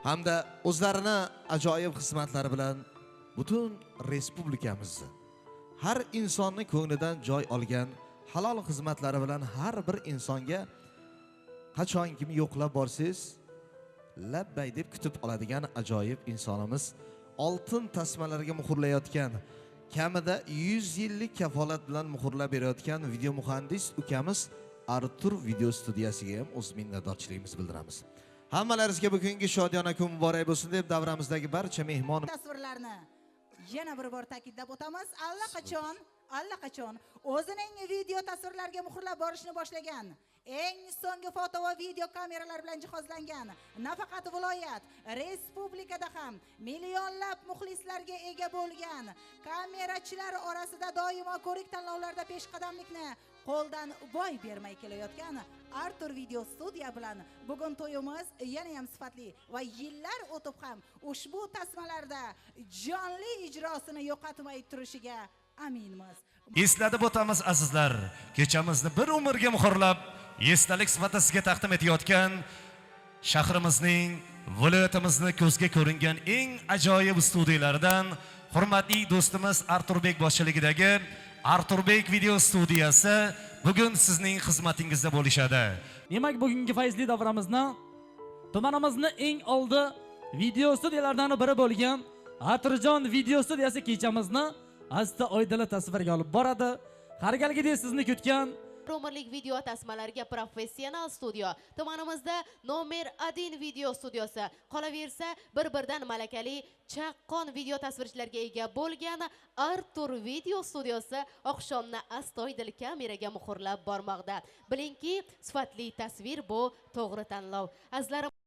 Hamda o'zlarini ajoyib xizmatlari bilan butun respublikamizni har insonni ko'nglidan joy olgan, halol xizmatlari bilan har bir insonga qachon kim yo'qlab borsangiz, labbay deb kutib oladigan ajoyib insonimiz, oltin tasmalarga muhrlayotgan, kamida 100 yillik kafolat bilan muhrlab berayotgan video muhandis ukamiz Artur video studiyasiga ham o'z minnatdorchiligimizni bildiramiz. Hammalaringizga bugungi shodiyona kun muborak bo'lsin deb davramizdagi barcha mehmon Tasvirlarni yana bir bor ta'kidlab o'tamiz. Allaqachon o'zining video tasvirlarga muhrlab borishni boshlagan, eng so'nggi foto va video kameralar bilan jihozlangan, nafaqat viloyat, respublikada ham millionlab muxlislarga ega bo'lgan, kamerachilar orasida doimo ko'rik tanlovlarda peshqadamlikni qo'ldan boy bermay kelayotgan Artur video studiya bilan bugun to'yimiz yana ham sifatli va yillar o'tib ham ushbu tasmalarda jonli ijrosini yo'qotmay turishiga aminmiz. Eslatib o'tamiz, azizlar, kechamizni bir umrga muhrlab, esdalik sifatida sizga taqdim etayotgan shahrimizning, viloyatimizni ko'zga ko'ringan eng ajoyib studiyalaridan hurmatli do'stimiz Arturbek boshchiligidagi Arturbek video studiyasi bugun sizning xizmatingizda bo'lishadi. Demak, bugungi fayzli davramizni tumanimizni eng oldi video studiyalaridan biri bo'lgan Atirjon video studiyasi kechamizni asta oydinli tasvirga olib boradi. Har galgidek sizni kutgan Umrlik video tasmalarga professional studiyo. Tumanimizda nomer 1 video studiyasi. Qolaversa, bir-birdan malakali, chaqqon video tasvirchilarga ega bo'lgan Artur video studiyasi oqshomni astoydil kameraga muhrlab bormoqda. Bilingki, sifatli tasvir bu to'g'ri tanlov. Azizlarim.